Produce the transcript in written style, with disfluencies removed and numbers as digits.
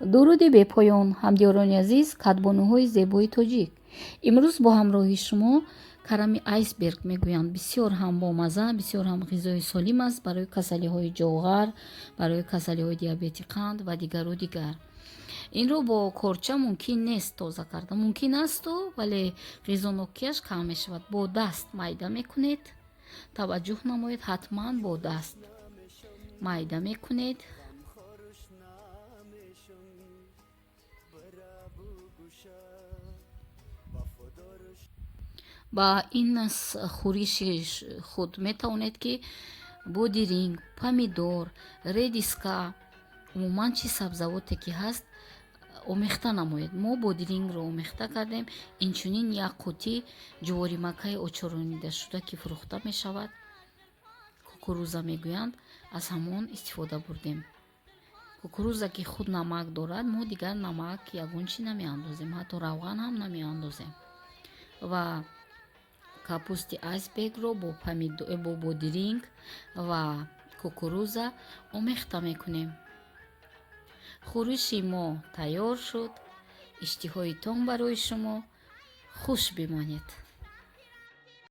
Дуруди бепоён, ҳамдиёрони азиз, кадбонуҳои зебои тоҷик. Имрӯз бо ҳамроҳии шумо карами айсберг мегӯянд, бисёр ҳам бомаза, бисёр ҳам ғизои солим аст барои касалиҳои ҷоғар, барои касалиҳои диабети қанд ва дигару дигар. Инро бо корча мумкин нест тоза карда, мумкин асту, вале ғизонокиаш кам мешавад. Бо даст майда мекунед, таваҷҷӯҳ намоед, ҳатман бо даст майда мекунед. Ба ин хӯриши худ метавонед, ки бодиринг, помидор, редиска, умуман чӣ сабзавоте ки ҳаст, омехта намоед. Мо бодирингро омехта кардем, инчунин як қутӣ ҷуворимакаи очоронидашуда, ки фурӯхта мешавад, кукуруза мегӯянд, аз ҳамон истифода бурдем. Кукуруза ки худ намак дорад, мо дигар намак ягон чӣ намеандозем, ҳатто равған ҳам намеандозем. Ва капусти айсбергро бо бодиринг ва кукуруза омехта мекунем. Хӯриши мо тайёр шуд. Иштиҳои том барои шумо. Хуш бимонед.